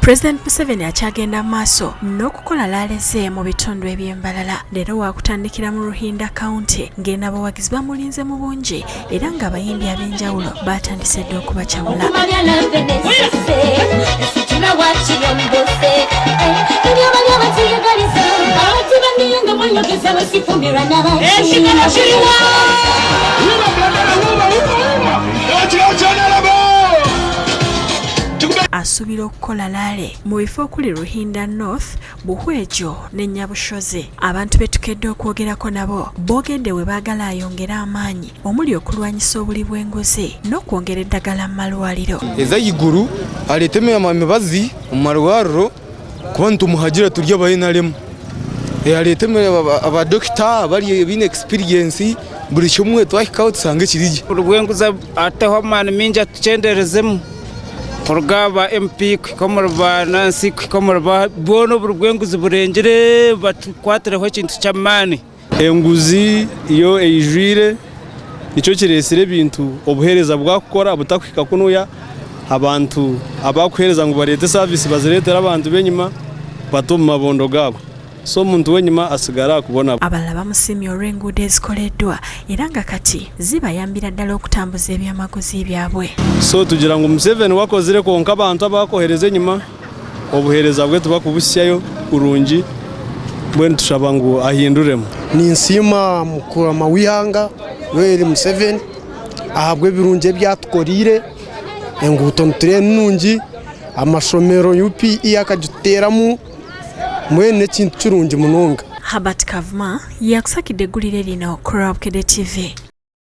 Pulezidenti Museveni akyagenda mu maaso n'okukola laale ze mu bitundu eby'embalala. Leero waakutandikira mu Ruhinda County ng'eno abawagizi bamulinze mu bungi era ng'abayimbi ab'enjawulo baatandise dda okubacamula. Asuubira okukola laale mu bifo okuli Ruhinda North, Buhwejo ne Nyabushozi. Abantu be tukedde okwogerako nabo boogedde we baagala ayongere amaanyi omuli okulwanyisa obuli bw'enguzi n'okwongera eddagala mu malwaliro. Ez'ahaiguru areete emibazi omu marwariro kuba nitumuhagira turi aba NRM. Areete abadokita abaine experience buri kimwe twahikaho tushange kiri gye. Oburi bw'enguzi ateho amaani maingi atukyenderezemu kuruga aha ba MP kuhika omuri ba nansi kuhika omuri ba boona oburi bw'enguzi burengire batukwatireho ekintu ky'amaani. Enguzi yo eijwire nikyo kireetsire ebintu obuheereza bwakukora butakuhika kunuya abantu abakuheereza ngu bareete saavisi bazireetere abantu b'enyima bata omu mabondo gaabo so omuntu w'enyima asigara akubonabona. Abalala bamusiimye olw'enguudo ezikoleddwa era nga kati zibayambira ddala okutambuza ebyamaguzi byabwe. So tugira ngu Museveni we akozire kwonka abantu abakohereza enyima obuheereza bwe tibakubuhitsyayo kurungi mbwenu tushaba ngu ahinduremu. Ninsiima mukama w'eihanga Yoweri Museveni ahabw'ebirungi ebi atukoreire, enguuto nitureeba ni nungi, amashomero UPE akagituteeramu mbwenu n'ekintu kirungi munonga. Herbert Kavuma yakusakidde eggulire lino ku lwa Bukedde TV.